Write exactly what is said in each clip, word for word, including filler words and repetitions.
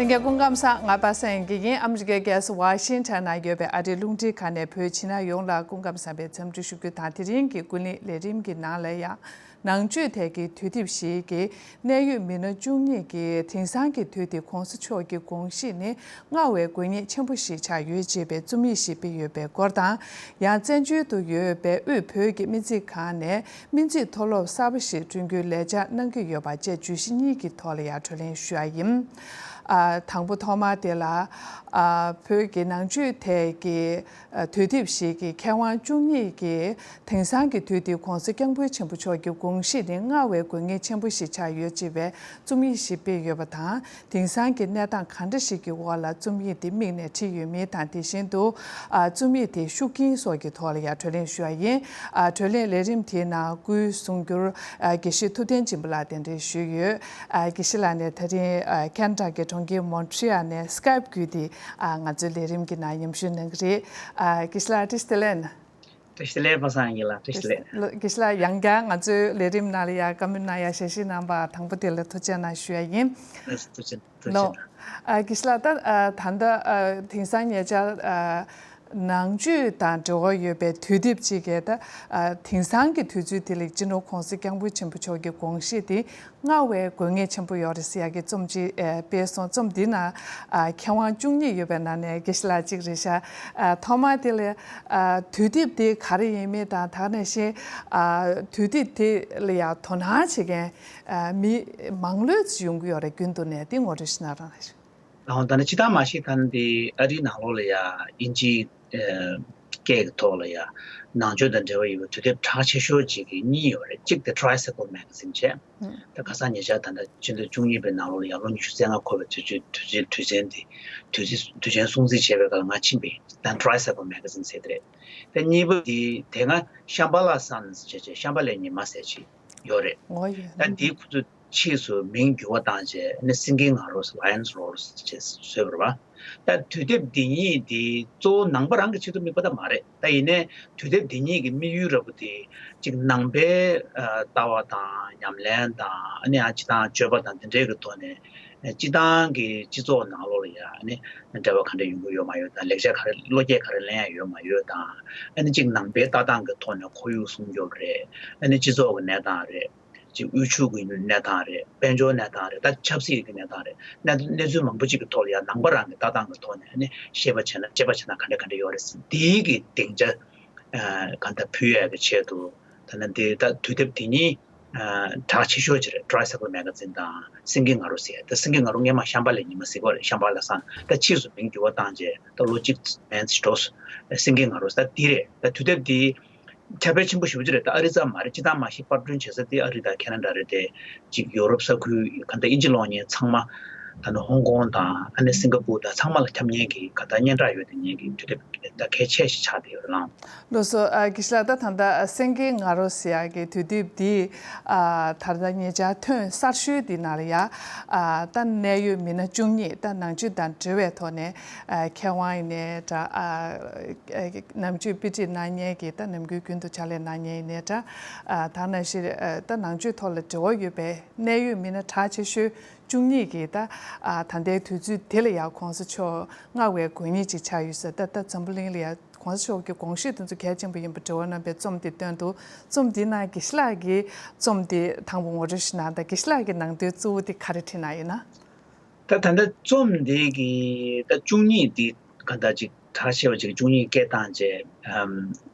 ལྷན་རྒྱས་སྐུ་ཁམས་བཟང་། ང་པ་སངས་དབྱངས་སྐྱིད་ཡིན། ཨ་མི་རི་ཀའི་རྒྱལ་ས་ཝ་ཤིང་ཊོན་ན་ཡོད་པའི་ཨ་རིའི་རླུང་འཕྲིན་ཁང་ནས་བོད་ཕྱི་ནང་ཡོངས་ལ་སྐུ་ཁམས་བཟང་པའི་འཚམས་འདྲི་ཞུ་རྒྱུ་དང་། དེ་རིང་གི་ཀུན་གླེང་ལས་རིམ་གྱི་ནང་ལ་ཡང་ནང་ཆོས་ཐད་ཀྱི་དུས་དེབ་ཞིག་གི་གནད་ཡོད་མི་སྣ་བཅུ་གཉིས་ཀྱིས་དེང་སང་གི་དུས་འདི་༸གོང་ས་མཆོག་གི་དགོངས་གཞི་ནི་སྔར་བས་དགོས་ངེས་ཆེན་པོ་ཞིག་ཆགས་ཡོད་ཅེས་པའི་རྩོམ་ཡིག་ཞིག་སྤེལ་ཡོད་པའི་སྐོར་དང་། ཡང་བཙན་བྱོལ་དུ་ཡོད་པའི་དབུས་བོད་ཀྱི་སྨན་རྩིས་ཁང་ནས་སྨན་རྩིས་མཐོ་སློབ་གསར་པ་ཞིག་བསྐྲུན་རྒྱུའི་ལས་འཆར་གནང་གི་ཡོད་པ་བཅས་བརྗོད་གཞི་གཉིས་ཀྱི་ཐོག་ལ་ཡང་བགྲོ་གླེང་ཞུ་ཡ་ཡིན། ཨ། དང་པོ་ཐོག་མར་དེ་ལ། ཨ། བོད་ཀྱི་ནང་ཆོས་ཐད་ཀྱི་ཨ། དུས་དེབ་ཞིག་གི་མཁས་དབང་བཅུ་གཉིས་ཀྱིས་དེང་སང་གི་དུས་འདིར་༸གོང་ས་༸སྐྱབས་མགོན་ཆེན་པོ་མཆོག་གི་དགོངས་གཞི་ནི་སྔར་བས་དགོས་ངེས་ཆེན་པོ་ཞིག་ཆགས་ཡོད་ཅེས་པའི་རྩོམ་ཡིག་ཞིག་སྤེལ་ཡོད་པ་དང་། དེང་སང་གི་གནས་སྟངས་གང་འདྲ་ཞིག་གི་འོག་ལ་རྩོམ་ཡིག་དེ་དམིགས་ནས་བྲིས་ཡོད་མིན་དང་། དེ་བཞིན་དུ། ཨ། རྩོམ་ཡིག་དེ་ཤུགས་རྐྱེན་སོགས་ཀྱི་ཐོག་ལ་ཡང་བགྲོ་གླེང་ཞུ་བ་ཡིན། ཨ། བགྲོ་གླེང་ལས་རིམ་དེའི་ནང་སྐུའི་གསུང་སྒྱུར། ཨ། དགེ་བཤེས་ཐུབ་བསྟན་སྦྱིན་པ་ལགས་གདན་འདྲེན་ཞུས་ཡོད། ཨ། དགེ་བཤེས་ལགས་ནས་ད་རིང་ཨ། ཁེ་ན་ཌ་གི་གྲོང་ཁྱེར་མོན་ཊི་རི་ཡལ་ནས་སི་ཀེབ་བརྒྱུད་དེ། ཨ། ང་ཚོའི་ལས་རིམ་གྱི་ནང་མཉམ་ཞུགས་གནང་གི་རེད། ཨ། དགེ་བཤེས་ལགས་བཀྲ་ཤིས་བདེ་ལེགས། བཀྲ་ཤིས་བདེ་ལེགས། པ་སངས་དབྱངས་ལགས། བཀྲ་ཤིས་བདེ་ལེགས། དགེ་བཤེས་ལགས་ཡང་བསྐྱར་ང་ཚོའི་ལས་རིམ་ནང་ལ་ཡང་བཀའ་མོལ་གནང་ཡ་ཞལ་བཞེས་གནང་བར་དང་པོ་དེ་ལ་ཐུགས་རྗེ་གནང་ཞུ་ཡ་ཡིན། ཐུགས་རྗེ་ཐུགས་རྗེ་ལོ། གནང་། ཨ། དགེ་བཤེས་ལགས། ད་ཨ། ད་ལྟ་ཨ། དེང་སང་ཉེ་ཆར་ཨ། ནང་ཆོས་དང་འབྲེལ་བ་ཡོད་པའི་དུས་དེབ་ཅིག་གིས་ད་ཨ། དེང་སང་གི་དུས་ཚོད་དེ་ལ་སྤྱི་ནོར་༸གོང་ས་༸སྐྱབས་མགོན་ཆེན་པོ་མཆོག་གི་དགོངས་གཞི་དེ་སྔར་བས་དགོས་ངེས་ཆེན་པོ་ཡོད་རེད་ཟེར་ཡ་གི་རྩོམ་ཅིག་ཨ། སྤེལ་སོང་། རྩོམ་འདི་ནང་ཨ། མཁས་དབང་བཅུ་གཉིས་ཡོད་པའི་ནང་ནས་དགེ་བཤེས་ལགས་གཅིག་རེད་ཤག་ཨ། ཐོག་མར་དེ་ལ་ཨ། དུས་དེབ་དེ་ག་རེ་ཡིན་མིན་དང་། དེ་ནང་བཞིན་ཨ། དུས་དེབ་དེ་ལ་ཡང་དོ་སྣང་བྱེད་མཁན་ཨ། མི་མང་ལོས་ཡོང་གི་ཡོད་རེད། རྒྱུན་དུ་ནས་དེ་ངོ་སྤྲོད་ཞིག་གནང་རོགས་གནང་ཞུ། ཨ། ད་ནི་སྤྱིར་བཏང་མ་གཞི་ད་ནི་དེ་ཨ་རིའི་ནང་ལོགས་ལ་ཡ་དབྱིན་ཇིའི་ཨ། སྐད་ཀྱི་ཐོག་ལ་ཡ་ནང་ཆོས་དང་འབྲེལ་བ་ཡོད་པའི་དུས་དེབ་གྲགས་ཆེ་ཤོས་གཅིག་གི་གཉིས་ཡོད་རེད། གཅིག་དེ་Tricycle Magazine བྱས། ད་ཁ་སང་ཉེ་ཆར་ད་ལྟ་ཕྱི་ཟླ་བཅུ་གཉིས་པའི་ནང་ལོགས་ལ་ཡ་ལོ་ཉི་ཤུ་རྩ་ལྔ་འཁོར་བའི་དུས་ཚོད། དུས་ཚོད་དུས་ཆེན་དེ་དུས་ཚོད་དུས་ཆེན་སྲུང་བརྩི་བྱས་པའི་སྐབས་ལ་ང་ཕྱིན་པ་ཡིན། ད་Tricycle Magazine ཟེར་དེ་རེད། ད་གཉིས་པ་དེ་དེ་སྔ་ཤམ་བྷ་ལ་Suns བྱས་བྱས། ཤམ་བྷ་ལའི་ཉི་མ་ཟེར་ཅིག་ཡོད་རེད། ངོ་ཡོད། ད་དེའི་ཁོ་ཚོས་ཕྱིས་སུ་མིང་འགྱུར་བ་བཏང་བྱས་ནས་སེང་གེ་ང་རོ། Lion's Roar བྱས་བཟོས་པ་རེད་པ། ད་དུས་དེབ་འདི་གཉིས་འདི་གཙོ་བོ་ནང་པ་རང་གི་ཆེད་དུ་དམིགས་པ་ད་མ་རེད། ད་ཡིན་ནའི་དུས་དེབ་འདི་གཉིས་ཀྱི་དམིགས་ཡུལ་ར་བོ་དེ་གཅིག་ནང་པའི་ཨ། ལྟ་བ་དང་ཉམས་ལེན་དང་། ཨ་ནི་ཡང་སྤྱིར་བཏང་སྤྱོད་པ་དང་དེ་འདྲའི་གི་ཐོག་ནས་སྤྱིར་བཏང་གི་སྤྱི་ཚོགས་ནང་ལོགས་ལ་ཡ་ཨ་ནི་འབྲེལ་བ་ག་འདྲ་ཡོང་གི་ཡོད་མ་ཡོད་དང་། ལེགས་ཆ་ག་རེ། བློ་སྐྱེད་ག་རེ་ལེན་ཡ་ཡོད་མ་ཡོད་དང་། ཨ་ནི་གཅིག་ནང་པའི་ལྟ་སྟངས་ཀྱི་ཐོག་ནས་ཁོར་ཡུག་སྲུང་སྐྱོབ་རེད། ཨ་ནི་སྤྱི་ཚོགས་ཀྱི་གནས་སྟངས་རེད། ཅིག་དབུལ་ཕྱུག་གི་གནས་སྟངས་རེད། དཔལ་འབྱོར་གནས་སྟངས་རེད། ད་ཆབ་སྲིད་ཀྱི་གནས་སྟངས་རེད། གནས་གནས་ཚུལ་མང་པོ་ཅིག་གི་ཐོག་ལ་ཡང་ནང་པ་རང་གི་ལྟ་སྟངས་ཀྱི་ཐོག་ནས་ནི་ཤེས་པ་བྱས་ན། དཔྱད་པ་བྱས་ན་ག་འདྲ་ག་འདྲ་ཡོད་རེད་ཟེར། དེའི་གི་སྡིངས་ཆ་ཨ། གང་ལྟར་ཕུལ་ཡས་ཀྱི་ཆེད་དུ། ད་ནི་འདི་ད་དུས་དེབ་དེ་གཉིས་ཨ། གྲགས་ཆེ་ཤོས་ཅིག་རེད། Tricycle Magazine དང་སེང་གེ་ང་རོ་ཟེར་ཡ། ད་སེང་གེ་ང་རོ་སྔས་མ་ཤམ་བྷ་ལའི་ཉི་མ་ཟེར་གྱི་ཡོད་རེད། ཤམ་བྷ་ལ་Sun། ད་ཕྱིས་སུ་མིང་འགྱུར་བ་བཏང་བྱས་ད་ལོ་གཅིག་མན་ཙམ་འགྲོ་སོང་། སེང་གེ་ང་རོ་ཟེར། ད་འདི་རེད། ད་དུས་དེབ་འདི་ཁྱབ་སྤེལ་ཆེན་པོ་ཞེ་པོ་ཅིག་རེད། ད་ཨ་རི་ཙམ་མ་རེད། སྤྱིར་བཏང་མ་གཞི་པར་སྐྲུན་བྱེད་ས་དེ་ཨ་རི་དང་ཁེ་ན་ཌ་རེད་དེ། གཅིག་ཡོ་རོབ་ས་ཁུལ་གང་ལྟར་དབྱིན་ཇི་ཀློག་མཁན་ཚང་མ། ད་ནི་ཧོང་ཀོང་དང་། ཨ་ནི་སིང་ག་པུར་དང་། ཚང་མ་ལ་ཁྱབ་མཁན་གྱི་གང་ལྟར་སྙན་གྲགས་ཡོད་དེ་མཁན་གྱི་དུས་དེབ་ད་གལ་ཆེ་ཞིག་ཆགས་བསྡད་ཡོད་རེད་ལགས། ལགས་སོ། ཨ། དགེ་བཤེས་ལགས། ད་ད་ལྟ་སེང་གེ་ང་རོ་ཟེར་ཡག་གི་དུས་དེབ་འདི་ཨ། ད་ལྟ་ཉེ་ཆར་ཐོན་གསར་ཤོས་འདི་ནང་ལ་ཡ། ཨ། ད་གནད་ཡོད་མི་སྣ་བཅུ་གཉིས། ད་ནང་ཆོས་དང་འབྲེལ་བའི་ཐོག་ནས་ཨ། མཁས་དབང་ཡིན་ནའི་འདྲ། ཨ། ནང་ཆོས་དཔེ་ཁྲིད་གནང་མཁན་གྱི། ད་ནམ་རྒྱུན་རྒྱུན་དུ་ཕྱག་ལས་གནང་མཁན་ཡིན་ནའི་འདྲ། ཨ། ད་ནང་བཞིན་ཨ། ད་ནང་ཆོས་ཐོག་ལ་འབྲེལ་བ་ཡོད་པའི་གནད་ཡོད་མི་སྣ་གྲགས་ཆེ་ཤོས་བཅུ་གཉིས་ཀྱིས་ད་ཨ། ད་ལྟའི་དུས་ཚོད་དེ་ལ་ཡང་༸གོང་ས་མཆོག་སྔར་བས་དགོས་ངེས་ཅིག་ཆགས་ཡོད་ཟེར། ད་ད་འཛམ་བུ་གླིང་ལ་ཡང་༸གོང་ས་མཆོག་གི་དགོངས་གཞི་དེ་ཚོ་གལ་ཆེན་པོ་ཡིན་པ་འབྲེལ་བ་གནང་བའི་རྩོམ་དེ་བཏོན་འདུག་རྩོམ་དེའི་ནང་དགེ་བཤེས་ལགས་ཀྱིས་རྩོམ་དེ་དང་པོ་ངོ་སྤྲོད་ཞིག་གནང་དང་། དགེ་བཤེས་ལགས་ཀྱི་ནང་དོན་གཙོ་བོ་དེ་ག་རེ་བྲིས་གནང་ཡོད་ན། ད་ད་ལྟ་རྩོམ་འདི་གི་ད་བཅུ་གཉིས་འདི་ག་འདྲ་ཅིག་གྲགས་ཆེ་བ་ཅིག་བཅུ་གཉིས་སྐད་བཏང་བྱས། ཨམ།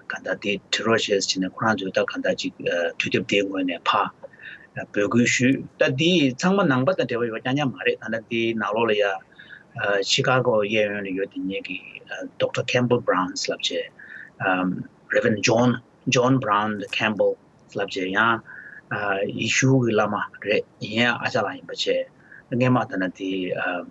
ག་འདྲ་འདི་བྲི་རོགས་བྱས་ཟེར་ནས་ཁོ་རང་ཚོས་ད་ག་འདྲ་ཅིག་ཨ། དུས་དེབ་འདིའི་ངོས་ནས་ཕར་ཨ། འབོད་སྐུལ་ཞུས། ད་འདི་ཚང་མ་ནང་པ་དང་འབྲེལ་བ་ཡོད་རྐྱང་རྐྱང་མ་རེད། ད་ལྟ་འདིའི་ནང་ལོགས་ལ་ཡ་ཨ། ཤི་ཀ་གོ་གཡས་གཡོན་ལ་ཡོད་དེ་མཁན་གྱི་ཨ། Doctor Campbell Brown ལབ་བྱས། ཨམ། Reverend John John Brown Campbell ལབ་བྱས། ཡང་ཨ། ཡེ་ཤུ་གི་བླ་མ་རེད། ཡིན་ཡང་ཨ་ཅག་ལགས་ཡིན་པ་བྱས། སྔས་མ་ད་ནི་དེ་ཨ།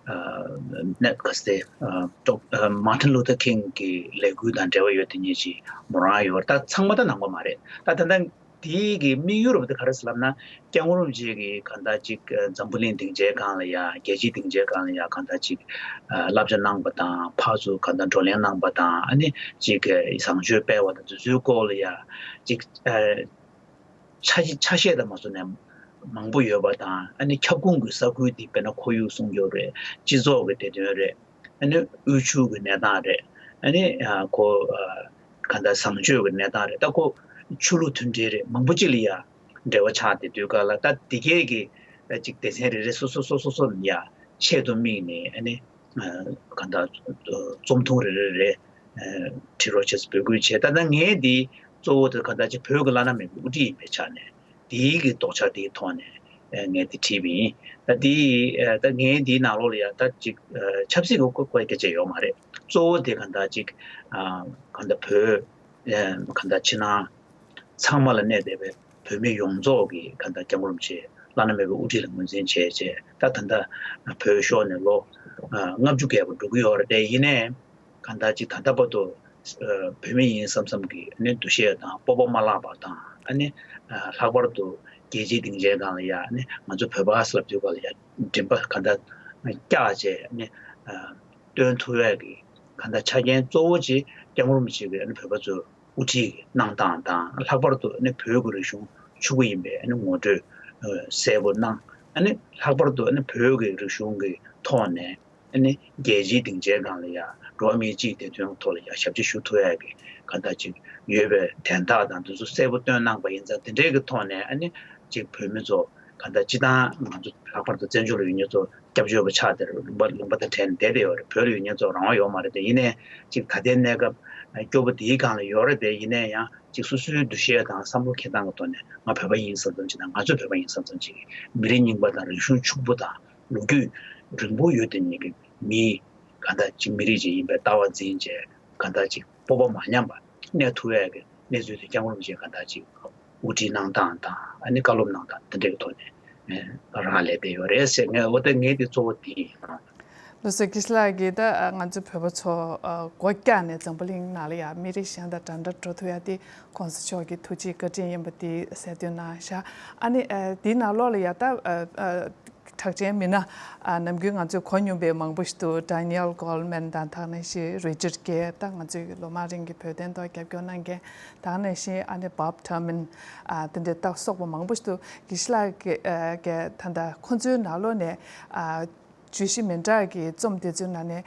ཨ། ནད་ག་ཟེར། ཨ། ཌོག་ཨ། Martin Luther King གི་ལས་འགུལ་དང་འབྲེལ་བ་ཡོད་དེ་མཁན་ཅིག་མོ་རང་ཡོད། ད་ཚང་མ་ད་ནང་པ་མ་རེད། ད་ད་ལྟ་དེའི་གི་དམིགས་ཡུལ་ར་བ་དེ་ག་རེ་ཟེར་ལབ་ན། སྐྱབས་མགོན་རིན་པོ་ཆེ་གིས་གང་ལྟར་ཅིག་ཨ། འཛམ་བུ་གླིང་སྡིངས་ཆའི་སྒང་ལ་ཡ། རྒྱལ་སྤྱིའི་སྡིངས་ཆའི་སྒང་ལ་ཡ་གང་ལྟར་ཅིག་ཨ། བསླབ་བྱ་གནང་པ་དང་། ཕར་ཚུར་གང་ལྟར་བགྲོ་གླེང་གནང་པ་དང་། ཨ་ནི་ཅིག་ཨ། བཟང་སྤྱོད་སྤེལ་བ་དང་དེ་ཚོའི་སྐོར་ལ་ཡ་ཅིག་ཨ། ཆ་ཆ་ཤས་དང་མ་སོང་ནས་ མང་པོ་ཡོད་པ་དང་། ཨ་ནི་ཁྱབ་ཁོངས་ཀྱི་ས་ཁུལ་འདི་དཔེར་ན་ཁོར་ཡུག་སྲུང་སྐྱོབ་རེད། སྤྱི་ཚོགས་ཀྱི་བདེ་དོན་རེད། ཨ་ནི་དབུལ་ཕྱུག་གི་གནས་སྟངས་རེད། ཨ་ནི་ཨ་ཁོ་ཨ་གང་ལྟར་བཟང་སྤྱོད་ཀྱི་གནས་སྟངས་རེད། ད་ཁོ་ཆོས་ལུགས་མཐུན་སྒྲིལ་རེད། མང་པོ་ཅིག་ལ་ཡ་འབྲེལ་བ་ཆགས་བསྡད་དུས་ག་ལ། ད་འདི་གས་ཀྱི་ད་ཅིག་སྡེ་ཚན་རེ་རེ་སོ་སོ་སོ་སོ་སོ་ལ་ཡ་ཆེད་དུ་དམིགས་ནས། ཨ་ནི་ཨ་གང་ལྟར་རྩོམ་ཐུང་རེ་རེ་རེ་ཨ་བྲིས་རོགས་བྱས་འབོད་སྐུལ་བྱས། ད་ལྟ་ངས་འདི་གཙོ་བོ་དེ་གང་ལྟར་ཅིག་བོད་ཀྱི་བླ་ན་མེད་པའི་དབུ་ཁྲིད་ཡིན་པའི་ཆ་ནས། དེའི་གི་རྡོག་རྩ་དེའི་ཐོག་ནས་ཨ་ངས་དེ་བྲིས་པ་ཡིན། ད་དེ་ཨ་ད་ངས་དེའི་ནང་ལོགས་ལ་ཡ་ད་ཅིག་ཨ་ཆབ་སྲིད་ཀྱི་སྐོར་སྐོར་སྐད་ཆ་ཡོད་མ་རེད། གཙོ་བོ་དེ་གང་ལྟར་ཅིག་ཨ་གང་ལྟར་བོད་ཨ་གང་ལྟར་ཕྱི་ནང་ཚང་མ་ལ་གནས་བསྡད་པའི་བོད་མི་ཡོངས་རྫོགས་ཀྱི་གང་ལྟར་སྐྱབས་མགོན་རིན་པོ་ཆེ་བླ་ན་མེད་པའི་དབུ་ཁྲིད་ལ་ངོས་འཛིན་བྱས་བྱས། ད་ད་ལྟ་བོད་ཤོར་ནས་ལོ་ཨ་ལྔ་བཅུ་བརྒལ་བ་འགྲོ་གི་ཡོད་རེད་དེ། ཡིན་ནའི་གང་ལྟར་ཅིག་ད་ལྟ་བར་དུ་ཨ་བོད་མི་ཡིན་བསམ་བསམ་གྱི་ཨ་ནི་འདུ་ཤེས་དང་སྤོབས་པ་མ་བརླག་པ་དང་། ཨ་ནི་ཨ་ལྷག་པར་དུ་རྒྱལ་སྤྱིའི་སྡིངས་ཆའི་སྒང་ལ་ཡ། ཨ་ནི་ང་ཚོ་བོད་པ་ཟེར་ལབ་དུས་ག་ལ་ཡ་མགྲིན་པ་གང་ལྟར་བཀྱག་བྱས། ཨ་ནི་ཨ་སྟོན་ཐུབ་ཡས་ཀྱི་གང་ལྟར་ཆ་རྐྱེན་གཙོ་བོ་ཅིག་སྐྱབས་མགོན་རིན་པོ་ཆེ་གིས་ཨ་ནི་བོད་པ་ཚོར་དབུ་ཁྲིད་གནང་སྟངས་དང་། ལྷག་པར་དུ་ཨ་ནི་བོད་ཀྱི་རིག་གཞུང་ཕྱུག་པོ་ཡིན་པའི་ཨ་ནི་ངོ་སྤྲོད་ཨ་གསལ་པོ་གནང་། ཨ་ནི་ལྷག་པར་དུ་ཨ་ནི་བོད་ཀྱི་རིག་གཞུང་གི་ཐོག་ནས་ཨ་ནི་རྒྱལ་སྤྱིའི་སྡིངས་ཆའི་སྒང་ལ་ཡ་འགྲོ་བ་མིའི་སྤྱིའི་བདེ་དོན་ཐོག་ལ་ཡ་ཞབས་ཕྱི་ཞུ་ཐུབ་ཡ་གི་གང་ལྟར་ཅིག་ཡོད་པའི་དན་རྟགས་དང་དེ་ཚོ་གསལ་པོ་སྟོན་གནང་པ་ཡིན་ཙང་། དེ་འདྲའི་གི་ཐོག་ནས་ཨ་ནི་ཅིག་བོད་མི་ཚོ་གང་ལྟར་སྤྱིར་བཏང་ང་ཚོ་ལྷག་པར་དུ་བཙན་བྱོལ་ལ་ཡོད་མཁན་ཚོ་སྐྱབས་བཅོལ་བ་ཆགས་བསྡད་རེད། ལུང་པ་ལུང་པ་དང་བྲལ་ནས་བསྡད་བསྡད་ཡོད་རེད། བོད་ལ་ཡོད་མཁན་ཚོ་རང་དབང་ཡོད་མ་རེད་དེ། ཡིན་ནའི་ཅིག་ད་ལྟའི་གནས་སྐབས་སྐྱོ་པོ་འདིའི་སྒང་ལ་ཡོད་རེད་དེ། ཡིན་ནའི་ཡང་ཅིག་སོ་སོའི་འདུ་ཤེས་དང་བསམ་བློ་འཁྱེར་སྟངས་ཀྱི་ཐོག་ནས་ང་བོད་པ་ཡིན་བསམ་བསམ་ཅིག་དང་། ང་ཚོ་བོད་པ་ཡིན་བསམ་བསམ་ཅིག་གིས་མི་རིགས་རྙིང་པ་དང་རིག་གཞུང་ཕྱུག་པོ་དང་ལོ་རྒྱུས་རིང་པོ་ཡོད་བསྡད་མཁན་གྱི་མི་གང་ལྟར་ཅིག་མི་རིགས་ཅིག་ཡིན་པའི་ལྟ་བ་འཛིན་བྱས། གང་ལྟར་ཅིག་སྤོབས་པ་མ་ཉམས་པ་གནས་ཐུབ་ཡས་ཀྱི་གནས་ཚུལ་དེ་སྐྱབས་མགོན་རིན་པོ་ཆེས་གང་ལྟར་ཅིག་དབུ་ཁྲིད་གནང་སྟངས་དང་། ཨ་ནི་བཀའ་སློབ་གནང་སྟངས་དེ་འདྲའི་ཐོག་ནས་རག་ལས་བསྡད་ཡོད་རེད་ཟེར། ངས་འོ་ད་ངས་དེ་གཙོ་བོ་དེ་ཡིན། ལགས་སོ། དགེ་བཤེས་ལགས་ཀྱིས་ད་ང་ཚོ་བོད་པ་ཚོ་སྒོ་བཀྱག་ནས་འཛམ་བུ་གླིང་ནང་ལ་ཡ་མི་རིགས་གཞན་དང་འདྲ་འདྲ་འགྲོ་ཐུབ་ཡ་དེ་གོང་ས་མཆོག་གི་ཐུགས་རྗེ་བཀའ་དྲིན་ཡིན་པ་དེ་གསལ་སྟོན་གནང་ཤག་ཨ་ནི་དེའི་ནང་ལོགས་ལ་ཡ་ད་གྲགས་ཅན་མི་སྣ་ནམ་རྒྱུན་ང་ཚོས་གོ་མྱོང་པའི་མང་པོ་ཞིག་འདུག Daniel Goleman དང་། དེ་ནང་བཞིན་Richard Gere། ད་ང་ཚོའི་ལོ་མང་རིང་གི་བོད་དོན་ཐོག་རྒྱབ་སྐྱོར་གནང་མཁན། དེ་ནང་བཞིན་ཨ་ནི་Bob Thurman། དེ་འདྲའི་ད་སོགས་པ་མང་པོ་ཞིག་འདུག་དགེ་བཤེས་ལགས་ཀྱིས་ད་ལྟ་ཁོང་ཚོའི་ནང་ལོགས་ནས་བརྗོད་གཞི་མི་འདྲ་གི་རྩོམ་དེ་ཚོའི་ནང་ནས་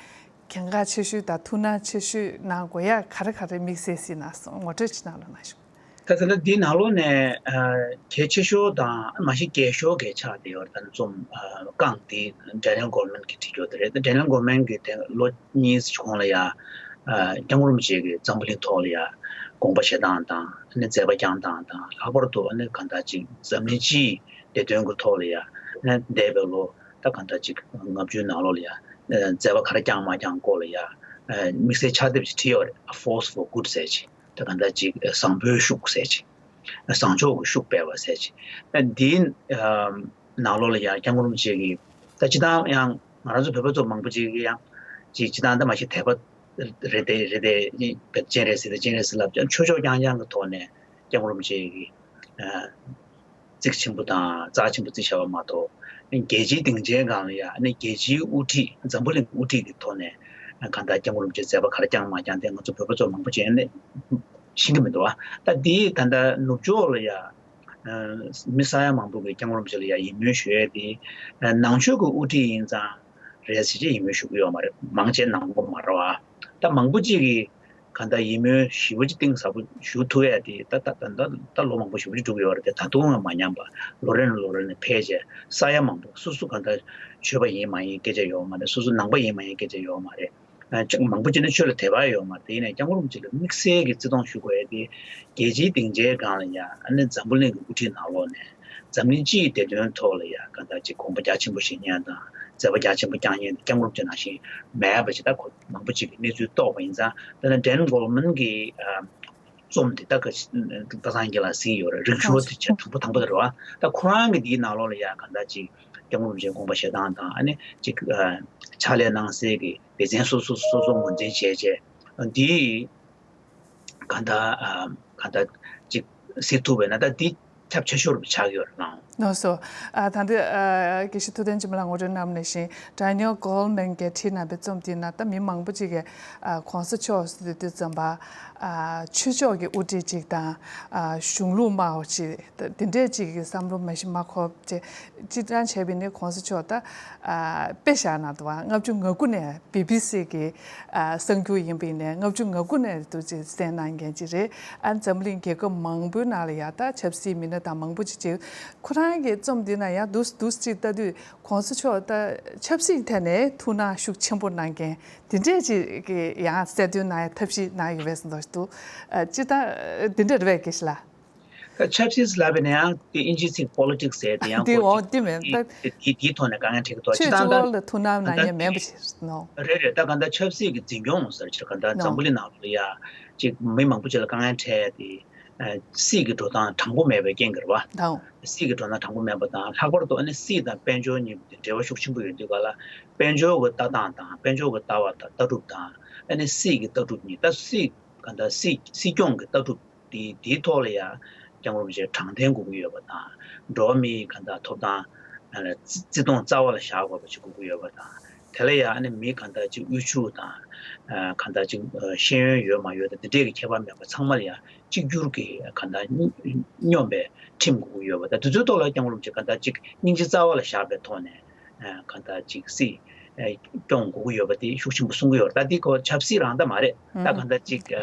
གལ་འགངས་ཆེ་ཤོས་དང་ཐུགས་སྣང་ཆེ་ཤོས་གནང་དགོས་ཡ་ག་རེ་ག་རེ་དམིགས་བསལ་ཞིག་གནང་སོང་། ངོ་སྤྲོད་ཅིག་གནང་རོགས་གནང་ཞུ། ད་ད་ལྟ་འདིའི་ནང་ལོགས་ནས་གལ་ཆེ་ཤོས་དང་མ་གཞི་རྒྱས་ཤོས་གལ་ཆགས་བསྡད་ཡོད་རེད། ད་རྩོམ་རྐང་འདི་Daniel Goleman གིས་བྲིས་ཡོད་རེད། ད་Daniel Goleman གིས་དེ་ལོ་གཉིས་གོང་ལ་ཡ་སྐྱབས་མགོན་རིན་པོ་ཆེ་གིས་འཛམ་བུ་གླིང་ཐོག་ལ་ཡ་དགོངས་པ་བཞེས་སྟངས་དང་། ཨ་ནི་མཛད་པ་བསྐྱངས་སྟངས་དང་། ལྷག་པར་དུ་ཨ་ནི་གང་ལྟར་ཅིག་འཛམ་གླིང་སྤྱིའི་བདེ་དོན་གྱི་ཐོག་ལ་ཡ་ཨ་ནི་འདས་པའི་ལོ་ད་གང་ལྟར་ཅིག་ལྔ་བཅུའི་ནང་ལོགས་ལ་ཡ་མཛད་པ་ག་རེ་བསྐྱངས་མ་བསྐྱངས་སྐོར་ལ་ཡ་དམིགས་བསལ་ཕྱག་དེབ་ཅིག་བྲིས་ཡོད་རེད། A Force for Good ཟེར་ཅིག་ད་གང་ལྟར་ཅིག་བཟང་པོའི་ཤུགས་ཟེར་ཅིག་བཟང་ཕྱོགས་ཀྱི་ཤུགས་སྤེལ་བ་ཟེར་ཅིག་ད་འདིའི་ནང་ལོགས་ལ་ཡང་སྐྱབས་མགོན་རིན་པོ་ཆེ་གིས། ད་སྤྱིར་བཏང་ཡང་ང་རང་ཚོ་བོད་པ་ཚོ་མང་པོ་ཅིག་གིས་ཡང་ཅིག་སྤྱིར་བཏང་ད་མ་གཞི་དད་པ་རེད་དེ་རེད་དེ། བོད་ཅན་རེད་ཟེར་དེ་ཅན་རེད་ཟེར་ལབ་ཀྱང་། ཆོས་ཕྱོགས་རྐྱང་རྐྱང་གི་ཐོག་ནས་སྐྱབས་མགོན་རིན་པོ་ཆེ་གིས་རྩིག་ཆེན་པོ་དང་རྩ་ཆེན་པོ་བརྩི་བཞག་པ་མ་གཏོགས། རྒྱལ་སྤྱིའི་སྡིངས་ཆའི་སྒང་ལ་ཡ་ཨ་ནི་རྒྱལ་སྤྱིའི་དབུ་ཁྲིད། འཛམ་བུ་གླིང་དབུ་ཁྲིད་ཀྱི་ཐོག་ནས་གང་ལྟར་སྐྱབས་མགོན་རིན་པོ་ཆེ་མཛད་པ་ག་རེ་བསྐྱངས་མ་བསྐྱངས་དེ་ང་ཚོ་བོད་པ་ཚོ་མང་པོ་ཅིག་ཨ་ནི་ཤེས་ཀྱི་མི་འདུག་ཨ། ད་འདི་ད་ལྟ་ནུབ་ཕྱོགས་ལ་ཡ་མི་ས་ཡ་མང་པོ་གིས་སྐྱབས་མགོན་རིན་པོ་ཆེ་ལ་ཡ་ཡིད་སྨོན་ཞུ་ཡས་དེ་ནང་ཆོས་ཀྱི་དབུ་ཁྲིད་ཡིན་ཙང་རེད་ཟེར་བྱས་ཡིད་སྨོན་ཞུ་གི་ཡོད་མ་རེད། མང་ཆེ་ནང་པ་མ་རེད་བ། ད་མང་པོ་ཅིག་གིས་གང་ལྟར་ཡིད་སྨོན་ཞེ་པོ་ཅིག་གཏིང་ཟབ་པོ་ཞུ་ཐུབ་ཡ་དེ་ད་ད་ད་ད་ད་ལོ་མང་པོ་ཞེ་པོ་ཅིག་འགྲོ་གི་ཡོད་རེད་དེ། ད་དུང་ཡང་མ་ཉམས་པ་ལོ་རེ་ནས་ལོ་རེ་ནས་འཕེལ་བྱས། ས་ཡ་མང་པོ་སོ་སོ་གང་ལྟར་ཆོས་པ་ཡིན་མ་ཡིན་སྐད་ཆ་ཡོད་མ་རེད། སོ་སོ་ནང་པ་ཡིན་མ་ཡིན་སྐད་ཆ་ཡོད་མ་རེད། ཨ་ཅིག་མང་པོ་ཅིག་ནི་ཆོས་ལ་དད་པ་ཡོད་མ་རེད། དེ་ཡིན་ནའི་སྐྱབས་མགོན་རིན་པོ་ཆེ་ལ་དམིགས་བསལ་གྱི་བརྩི་མཐོང་ཞུ་དགོས་ཡ་དེ། རྒྱལ་སྤྱིའི་སྡིངས་ཆའི་སྒང་ལ་ཡ་ཨ་ནི་འཛམ་བུ་གླིང་གི་དབུ་ཁྲིད་ནང་ལོགས་ནས་འཛམ་གླིང་སྤྱིའི་བདེ་དོན་ཐོག་ལ་ཡ་གང་ལྟར་ཅིག་དགོངས་པ་རྒྱ་ཆེན་པོ་བཞེས་མཁན་དང་མཛད་པ་རྒྱ་ཆེན་པོ་བསྐྱངས་མཁན་དེ་སྐྱབས་མགོན་རིན་པོ་ཆེ་ནང་བཞིན་མེད་པ་ཞིག་ད་ཁོ་མང་པོ་ཅིག་གིས་གནས་ཚུལ་རྟོགས་པ་ཡིན་ཙང་། དཔེར་ན་Daniel Goleman གི་ཨ་རྩོམ་དེ་ད་ག་པ་སངས་རྒྱས་ལགས་གཟིགས་ཡོད་རེད། རིག་ཤོག་དེ་བྱས་དང་པོ་དང་པོ་དེ་རེད་བ། ད་ཁོ་རང་གི་དེའི་ནང་ལོགས་ལ་ཡ་གང་ལྟར་ཅིག་སྐྱབས་མགོན་རིན་པོ་ཆེའི་དགོངས་པ་བཞེས་སྟངས་དང་། ཨ་ནི་ཅིག་ཨ་ཕྱག་ལས་གནང་སའི་གི་སྡེ་ཚན་སོ་སོ་སོ་སོ་ངོས་འཛིན་བྱས་བྱས། འདི་གང་ལྟར་ཨ་གང་ལྟར་ཅིག་གཟིགས་ཐུབ་པ་ཡིན་ན་ད་འདི་ཁྱབ་ཆེ་ཤོས་རུ་ཆགས་ཡོད་རེད་ལགས། ལགས་སོ། ཨ་ད་འདི་ཨ་དགེ་བཤེས་ཐུབ་བསྟན་སྤྱི་མོ་ལགས་ངོ་སྤྲོད་གནང་བ་ནང་བཞིན་Daniel Goleman གིས་བྲིས་གནང་བའི་རྩོམ་དེའི་ནང་ད་མི་མང་པོ་ཅིག་གིས་ཨ་གོང་ས་མཆོག་ཟེར་དུས་ཙམ་པ་ ཨ་ཆོས་ཕྱོགས་ཀྱི་དབུ་ཁྲིད་ཅིག་དང་ཨ་གཞུང་ལུགས་སྨྲ་བ་ཅིག་འདི་འདྲས་ཅིག་གི་བསམ་བློ་མ་གཞི་མ་འཁོར་བྱས་སྤྱིར་བཏང་བྱས་པ་ཡིན་ན་གོང་ས་མཆོག་ད་ཨ་དཔེ་བཞག་ན་འདུག་བ། ལྔ་བཅུ་ང་དགུ་ནས་བི་བི་སི་གི་ཨ་གསར་འགྱུར་ཡིན་པ་ཡིན་ནའི་ལྔ་བཅུ་ང་དགུ་ནས་འདུག་ཅིག་གསན་གནང་མཁན་ཅིག་རེད། ཨ་འཛམ་གླིང་རྒྱལ་ཁབ་མང་པོའི་ནང་ལ་ཡ་ད་ཆབ་སྲིད་མི་སྣ་དང་མང་པོ་ཅིག་ཅིག་ཁོ་རང་གི་རྩོམ་འདི་ན་ཡང་འདུག་འདུག་ཅིག་ལྟ་དུས། གོང་ས་མཆོག་ད་ཆབ་སྲིད་ཐད་ནས་ཐུགས་སྣང་ཤུགས་ཆེན་པོ་གནང་མཁན་དེ་འདྲས་ཅིག་གི་ཡང་གསལ་སྟོན་གནང་ཡ་ཐབས་ཤེས་གནང་ཡོད་པས་ཟེར་འདུག་ཨ་སྤྱིར་བཏང་དེ་འདྲས་རེད་པས་དགེ་བཤེས་ལགས། ད་ཆབ་སྲིད་ལབ་པ་ཡིན་ན་ཡང་དེ་ཨིན་ཇིའི་ཚིག་པོ་ལི་ཊིག་སི་ཟེར་དེ་ཡང་དེ་འོ་དེ་མེད་ད། དེ་དེའི་ཐོག་ནས་དཀའ་ངལ་འཕྲད་ཀྱི་འདུག་ཆོས་སྤྱིར་བཏང་ད་སྤྱི་འོག་ལ་ཐུགས་སྣང་གནང་མཁན་མེད་པ་ཞིག་ནོ། རེད་རེད། ད་ག་ད་ཆབ་སྲིད་ཀྱི་འཛིན་སྐྱོང་ཟེར་ཕྱིར་ག་ད་ནོ། འཛམ་བུ་གླིང་ནང་ལོགས་ལ་ཡ་ཅིག་མི་མང་པོ་ཅིག་ལ་དཀའ་ངལ་འཕྲད་དེ། ཨ་སྲིད་ཀྱི་འགྲོ་སྟངས་དྲང་པོ་མེད་པའི་རྐྱེན་གྱིས་རེད་བ། དང་། སྲིད་ཀྱི་འགྲོ་སྟངས་དྲང་པོ་མེད་པ་དང་། ལྷག་པར་དུ་ཨ་ནི་སྲིད་དང་དཔལ་འབྱོར་གཉིས་འབྲེལ་བ་ཤུགས་ཆེན་པོ་ཡོད་དུས་ག་ལ། དཔལ་འབྱོར་གྱི་ལྟ་སྟངས་དང་། དཔལ་འབྱོར་གྱི་ལྟ་བ་དང་ལྟ་གྲུབ་དང་། ཨ་ནི་སྲིད་ཀྱི་ལྟ་གྲུབ་གཉིས། ད་སྲིད་ག་ད་སྲིད་སྲིད་སྐྱོང་གི་ལྟ་གྲུབ་དེ་དེའི་ཐོག་ལ་ཡང་སྐྱབས་མགོན་རིན་པོ་ཆེ་དྲང་བདེན་དགོས་ཀྱི་ཡོད་པ་དང་། འགྲོ་བ་མིའི་ག་ད་ཐོབ་ཐང་ཨ་ནི་བརྩི་བརྩི་མཐོང་རྩ་བ་ལ་བཞག་དགོས་པ་ཞིག་དགོས་ཀྱི་ཡོད་པ་དང་། དེ་ལ་ཡང་ཨ་ནི་མི་གང་ལྟར་ཅིག་དབུལ་ཕྱུག་དང་། ཨ་གང་ལྟར་ཅིག་ཨ་ཤེས་ཡོན་ཡོད་མ་ཡོད་དང་དེ་འདྲས་ཀྱི་ཁྱད་པར་མེད་པར་ཚང་མ་ལ་ཡང་གཅིག་གྱུར་གྱི་གང་ལྟར་སྙོམས་པའི་ཁྲིམས་དགོས་ཀྱི་ཡོད་པ་དང་། དེ་ཚོའི་ཐོག་ལ་སྐྱབས་མགོན་རིན་པོ་ཆེ་གང་ལྟར་ཅིག་སྙིང་རྗེ་རྩ་བ་ལ་བཞག་པའི་ཐོག་ནས་ཨ་གང་ལྟར་ཅིག་སྲིད་ཨ་སྐྱོང་དགོས་ཀྱི་ཡོད་པ་དེ་ཤུགས་ཆེན་པོ་གསུང་གི་ཡོད་རེད། ད་འདི་ཁོ་ཆབ་སྲིད་རང་ད་མ་རེད། ད་གང་ལྟར་ཅིག་ཨ།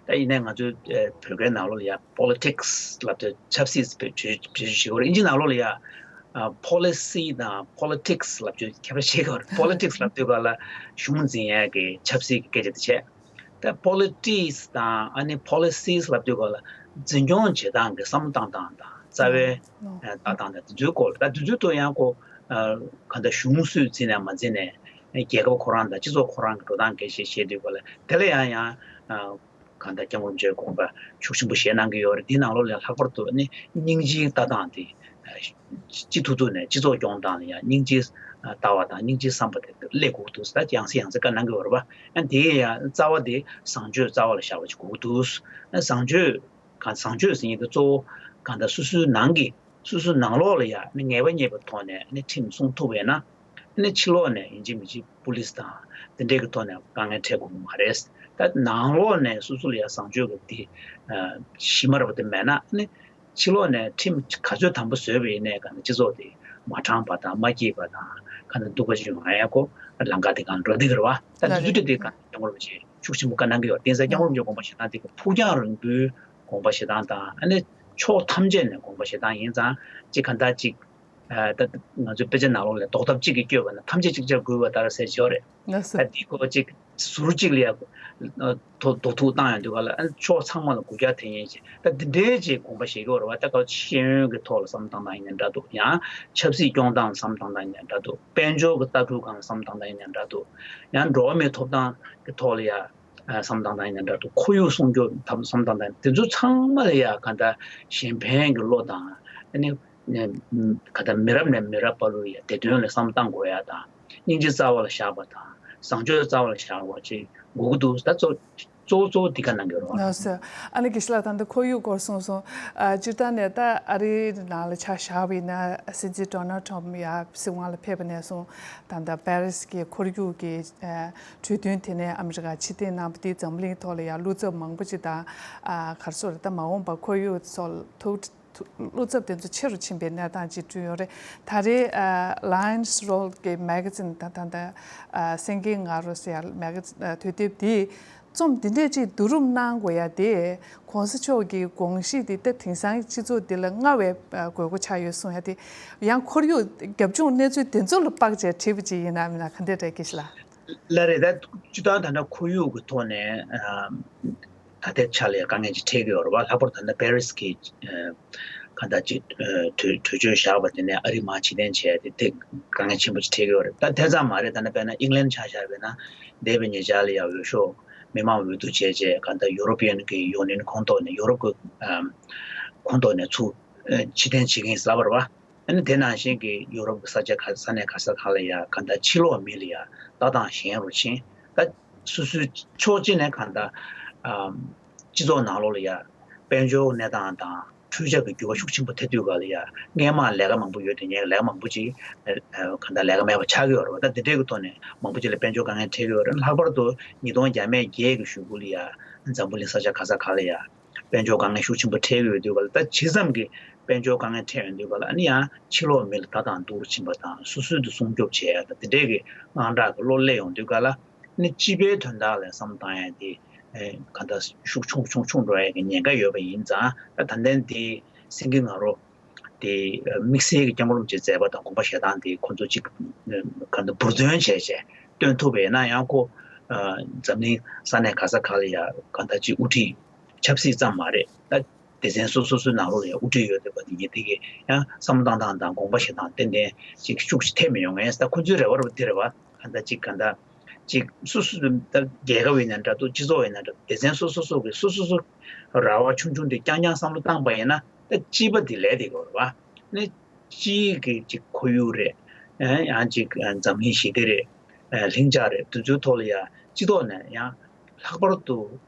ད་ཡིན་ནའི་ང་ཚོའི་ཨ་བོད་སྐད་ནང་ལོགས་ལ་ཡ་politics་ལབ་དུས་ཆབ་སྲིད་བེད་སྤྱོད་བེད་སྤྱོད་བྱེད་ཀྱི་ཡོད་རེད། ཨིན་ཇི་ནང་ལོགས་ལ་ཡ་ཨ་policy་དང་politics་ལབ་དུས་ཁྱད་པར་ཕྱེ་གི་ཡོད་རེད། politics་ལབ་དུས་ག་ལ་གཞུང་འཛིན་ཡས་ཀྱི་ཆབ་སྲིད་ཀྱི་སྐད་ཆ་དེ་བྱས། ད་politics་དང་ཨ་ནི་policies་ལབ་དུས་ག་ལ་འཛིན་སྐྱོང་བྱེད་སྟངས་ཀྱི་བསམ་བློ་བཏང་སྟངས་དང་རྩ་བའི་ལྟ་སྟངས་དང་དེ་ཚོའི་སྐོར། ད་དེ་ཚོའི་ཐོག་ཡང་ཁོ་ཨ་ག་འདྲ་གཞུང་སུས་འཛིན་ནས་མ་འཛིན་ནས་རྒྱལ་ཁབ་ཁོ་རང་དང་སྤྱི་ཚོགས་ཁོ་རང་གི་འགྲོ་སྟངས་སྐད་ཆ་བཤད་དུས་ག་ལ་དེ་ལ་ཡང་ཡང་ཨ། གང་ལྟར་སྐྱབས་མགོན་རིན་པོ་ཆེའི་དགོངས་པ་ཤུགས་ཆེན་པོ་བཞེས་གནང་གི་ཡོད་རེད། འདིའི་ནང་ལོགས་ལ་ལྷག་པར་དུ་ནི་སྙིང་རྗེའི་ལྟ་སྟངས་དེ་སྤྱི་ཐུབ་ཐུབ་ནས་སྤྱི་ཚོགས་སྐྱོང་སྟངས་ལ་ཡང་སྙིང་རྗེའི་ལྟ་བ་དང་སྙིང་རྗེའི་བསམ་པ་དེ་སླེབས་དགོས་ཀྱི་འདུག་ད་ཡང་སེ་ཡང་སེ་བཀའ་གནང་གི་ཡོད་རེད་པ། ཨ་དེ་ཡང་རྩ་བ་དེ་བཟང་སྤྱོད་རྩ་བ་ལ་བཞག་པ་ཞིག་དགོས་ཀྱི་འདུག་བཟང་སྤྱོད་གང་བཟང་སྤྱོད་ཟེར་མཁན་དེ་གཙོ་བོ་གང་ལྟར་སོ་སོའི་ནང་གི་སོ་སོའི་ནང་ལོགས་ལ་ཡང་ནི་ངེས་པ་རྙེད་པའི་ཐོག་ནས་ནི་ཁྲིམས་སྲུང་ཐུབ་པ་ཡིན་ན། ཨ་ནི་ཕྱི་ལོགས་ནས་ཡིན་གཅིག་མིན་གཅིག་པུ་ལིས་དང་དེ་འདྲའི་གི་ཐོག་ནས་དཀའ་ངལ་འཕྲད་དགོས་ཀྱི་མ་རེད། ད་ནང་ལོགས་ནས་སོ་སོ་ལ་ཡང་བཟང་སྤྱོད་ཀྱི་དེ་གཞི་མ་རེད་པ་དེ་མེད་ན། ཨ་ནི་ཕྱི་ལོགས་ནས་ཁྲིམས་ག་ཚོད་དམ་པོ་བཟོས་པ་ཡིན་ནའི་ག་ནས་སྤྱི་ཚོགས་དེ་མ་དྲང་པ་དང་མ་སྐྱིད་པ་དང་ག་ནས་སྡུག་པ་ཅིག་ཡོང་ཡ་ཁོ་ལམ་ཁ་དེ་གང་འགྲོ་བསྡད་ཀྱི་རེད་བ། ད་ལ་དེ་ཚོ་རེད། དེ་ག་ནས་སྐྱབས་མགོན་རིན་པོ་ཆེ་ཤུགས་ཆེན་པོ་བཀའ་གནང་གི་ཡོད། དེང་སང་སྐྱབས་མགོན་རིན་པོ་ཆེ་དགོངས་པ་བཞེས་སྟངས་དེ་ག་ཕུགས་རྒྱང་རིང་པོའི་དགོངས་པ་བཞེས་སྟངས་དང་། ཨ་ནི་ཕྱོགས་ཐམས་ཅད་ནས་དགོངས་པ་བཞེས་སྟངས་ཡིན་ཙང་ཅིག་ག་འདྲ་ཅིག་ཨ་ད་ང་ཚོའི་དཔེ་ཆ་ནང་ལོགས་ལ་རྡོག་ཐབ་གཅིག་གིས་བསྐྱོད་པ་ན་ཐམས་ཅད་ཅིག་ཅར་འགུལ་བ་ལྟར་ཟེར་ཡོད་རེད། ལགས་སོ། ད་འདི་ཁོ་གཅིག་ཟུར་གཅིག་ལ་ཡ་ཨ་རྡོ་རྡོ་ཐུག་བཏང་ཡོང་དུས་ག་ལ་ཨ་ཕྱོགས་ཚང་མ་ལ་འགུལ་རྒྱག་ཐེབས་མཁན་ཞིག་ད་འདི་འདྲའི་ཅིག་དགོངས་པ་བཞེས་ཀྱི་ཡོད་རེད་བ། ད་ག་ཤེས་ཡོན་གྱི་ཐོག་ལ་བསམ་བློ་བཏང་སྟངས་ཡིན་ནའི་འདྲ་འདུག་ཡང་ཆབ་སྲིད་སྐྱོང་སྟངས་བསམ་བློ་བཏང་སྟངས་ཡིན་ནའི་འདྲ་འདུག་དཔལ་འབྱོར་གྱི་ལྟ་གྲུབ་སྒང་ལ་བསམ་བློ་བཏང་སྟངས་ཡིན་ནའི་འདྲ་འདུག་ཡང་འགྲོ་བ་མིའི་ཐོབ་ཐང་གི་ཐོག་ལ་ཡ་ཨ་བསམ་བློ་བཏང་སྟངས་ཡིན་ནའི་འདྲ་འདུག་ཁོར་ཡུག་སྲུང་སྐྱོབ་ཐབས་བསམ་བློ་བཏང་སྟངས་དེ་ཚོ་ཚང་མ་ལ་ཡ་ག་འདྲ་གཞན་ཕན་གྱི་བློ་དང་། ཨ་ནི་ག་འདྲ་མི་རབས་ནས་མི་རབས་བར་ལ་ཡ་བདེ་དོན་ལ་བསམ་བློ་བཏང་དགོས་ཡ་དང་། སྙིང་རྗེ་རྩ་བ་ལ་བཞག་པ་དང་བཟང་སྤྱོད་རྩ་བ་ལ་བཞག་པ་ཅིག་དགོས་ཀྱི་འདུག་ད་གཙོ་གཙོ་གཙོ་འདི་ག་གནང་གི་ཡོད་རེད་བ། ལགས་སོ། ཨ་ནི་དགེ་བཤེས་ལགས་ད་ལྟ་ཁོར་ཡུག་སྐོར་གསུངས་སོང་། ཨ་སྤྱིར་བཏང་ནས་ད་ཨ་རིའི་ནང་ལ་ཆ་བཞག་པ་ཡིན་ན་སྲིད་འཛིན་ཌོ་ནལ་ཊམ་ཡ་སྲིད་དབང་ལ་ཕེབས་པ་ནས་བཟུང་ད་ལྟ་པེ་རི་སི་གི་ཁོར་ཡུག་གི་ཨ་གྲོས་མཐུན་དེ་ནས་ཨ་མི་རི་ཀ་ཕྱིར་འཐེན་གནང་བ་དེས་འཛམ་གླིང་ཐོག་ལ་ཡང་བློ་འཚབ་མང་པོ་ཅིག་དང་། ཨ་ག་རེ་ཟེར་ད་མ་འོངས་པར་ཁོར་ཡུག་སོགས་ཐུགས་ཐུགས་བློ་འཚབ་དེ་ཚོ་ཆེ་རུ་ཕྱིན་པའི་གནས་སྟངས་ཅིག་བསྐྲུན་ཡོད་རེད། ད་རེས་ཨ་ལ་ཡོན་སི་རོལ་གྱི་མེ་ག་ཛིན་ད་ད་ད་ཨ་སེང་གེའི་ང་རོ་ཟེར་ཡ་མེ་ག་ཛིན་ཨ་དུས་དེབ་དེས་རྩོམ་འདི་འདྲས་ཅིག་བསྡུ་རུབ་གནང་དགོས་ཡ་དེ་གོང་ས་མཆོག་གི་དགོངས་གཞི་དེ་ད་དེང་སང་སྤྱི་ཚོགས་འདི་ལ་སྔར་བས་ཨ་དགོས་མཁོ་ཆགས་ཡོད་གསུང་ཡ་དེ་ཡང་ཁོར་ཡུག་རྒྱབ་ལྗོངས་གནས་ཚུལ་དེ་ཚོ་ལ་དཔག་བྱས་བྲིས་པ་ཅིག་ཡིན་ན་མིན་ན་ག་འདྲས་རེད་དགེ་བཤེས་ལགས། ལགས་རེད། ད་སྤྱིར་བཏང་ད་ལྟ་ཁོར་ཡུག་གི་ཐོག་ནས་ཨ་ད་ལྟའི་ཆ་ལ་དཀའ་ངལ་ཅིག་འཕྲད་ཀྱི་ཡོད་རེད་བ། ལྷག་པར་དུ་ད་ལྟ་པེ་རི་སི་གི་ཨ་ག་འདྲ་ཅིག་ཨ་གྲོས་གྲོས་ཆོད་བཞག་པ་དེ་ནས་ཨ་རི་མར་ཕྱིར་འཐེན་བྱས་ཏེ་དེ་དཀའ་ངལ་ཆེན་པོ་ཅིག་འཕྲད་ཀྱི་ཡོད་རེད། ད་དེ་ཙམ་མ་རེད། ད་ལྟ་དཔེར་ན་ཨིང་ལན་ཆ་བཞག་པ་ཡིན་ན་འདས་པའི་ཉེ་ཆར་ལ་ཡ་འོས་ཤོག་མི་མང་འོས་བསྡུ་བྱས་རྗེས་ག་འདྲ་ཡུ་རོ་པི་ཡན་གྱི་ཡུ་ནི་ཡན་ཁོངས་གཏོགས་ནས་ཡུ་རོབ་ཀྱི་ཨ་ཁོངས་གཏོགས་ནས་ཚུར་ཨ་ཕྱིར་འཐེན་བྱེད་མཁན་ཟེར་བ་རེད་བ། ཨ་ནི་དེ་ནང་བཞིན་གྱི་ཡུ་རོབ་ཀྱི་ས་ཆ་ག་ས་གནས་ག་ས་གང་ལ་ཡ་གང་ལྟར་ཕྱི་ལོགས་མི་ལ་ཡ་ལྟ་སྟངས་གཞན་རུ་ཕྱིན། ད་སོ་སོའི་ཕྱོགས་གཅིག་ནས་གང་ལྟར་ཨམ་སྤྱི་ཚོགས་ནང་ལོགས་ལ་ཡ་དཔལ་འབྱོར་གནས་སྟངས་དང་ འཕྲུལ་ཆས་ཀྱི་འགྱུར་བ་ཤུགས་ཆེན་པོ་ཐེབས་དུས་ག་ལ་ཡ་སྔས་མ་ལས་ཀ་མང་པོ་ཡོད་དེ་ཉེ་ལས་ཀ་མང་པོ་ཅིག་ག་ད་ལས་ཀ་མེད་པ་ཆགས་ཀྱི་ཡོད་རེད་བ། ད་དེ་འདྲའི་གི་ཐོག་ནས་མང་པོ་ཅིག་ལ་དཔལ་འབྱོར་དཀའ་ངལ་འཕྲད་ཀྱི་ཡོད་རེད། ལྷག་པར་དུ་ཉིས་སྟོང་བརྒྱ་མེད་བརྒྱད་ཀྱི་གཞུག་གུ་ལ་ཡ་འཛམ་བུ་གླིང་ས་ཆ་ག་ས་ག་ལ་ཡ་དཔལ་འབྱོར་དཀའ་ངལ་ཤུགས་ཆེན་པོ་འཕྲད་ཀྱི་ཡོད་དུས་ག་ལ་ད་ཇི་ཙམ་གྱི་དཔལ་འབྱོར་དཀའ་ངལ་འཕྲད་ཡོང་དུས་ག་ལ་ཨ་ནི་ཡང་ཕྱི་ལོགས་མི་ལ་ད་དང་སྡུག་རུ་ཕྱིན་པ་དང་སོ་སོའི་དུ་སྲུང་སྐྱོབ་བྱེད་ཡ་དང་དེ་འདྲའི་གི་དངངས་སྐྲག་གི་བློ་སླེབས་ཡོང་དུས་ག་ལ་ཨ་ནི་སྤྱི་པའི་དོན་དག་ལ་བསམ་བཏང་ཡ་དེ་ག་འདྲ་ཤུགས་ཆུང་ཆུང་ཆུང་འགྲོ་ཡ་གི་ཉེན་ཁ་ཡོད་པ་ཡིན་ཙང་ད་ད་ལན་དེ་སེང་གེ་ང་རོ་དེ་དམིགས་བསལ་གྱི་སྐྱབས་མགོན་རིན་པོ་ཆེའི་མཛད་པ་དང་དགོངས་པ་བཞེས་སྟངས་དེ་ཁོ་ཚོ་གཅིག་ག་འདྲ་འབུར་འདོན་བྱས་བྱས་སྟོན་ཐུབ་པ་ཡིན་ན་ཡང་ཁོ་འཛམ་གླིང་ས་གནས་ག་ས་ག་ལ་ཡ་ག་འདྲ་གཅིག་དབུ་ཁྲིད་ཆབ་སྲིད་ཙམ་མ་རེད། ད་སྡེ་ཚན་སོ་སོ་སོའི་ནང་ལོགས་ལ་ཡང་དབུ་ཁྲིད་ཡོད་བསྡད་པ་དེ་ཉིད་དེ་གི་ཡང་བསམ་བློ་བཏང་སྟངས་དང་དགོངས་པ་བཞེས་སྟངས་ཏན་ཏན་ཅིག་ཤུགས་ཤིག་ཐེབས་མི་ཡོང་ངས་ད་ཁོ་ཚོའི་རེ་བ་རེད་པ། དེ་རེད་པ། ག་འདྲ་ཅིག་ག་འདྲ་ཅིག་སོ་སོ་ད་རྒྱལ་ཁབ་ཡིན་ན་འདྲ་འདུག་སྤྱི་ཚོགས་ཡིན་ན་འདྲ་སྡེ་ཚན་སོ་སོ་སོ་གི་སོ་སོ་སོ་ར་བ་ཆུང་ཆུང་དེ་རྐྱང་རྐྱང་བསམ་བློ་བཏང་པ་ཡིན་ན་ད་སྤྱི་པ་དེ་ལས་དེ་གོ་རེད་པ། ནི་སྤྱིའི་གི་ཅིག་ཁོར་ཡུག་རེད། ཡང་ཅིག་འཛམ་གླིང་ཞི་བདེ་རེད། ལྷིང་འཇགས་རེད། དེ་ཚོའི་ཐོག་ལ་ཡང་སྤྱི་ཚོགས་ནས་ཡང་ལྷག་པར་དུ་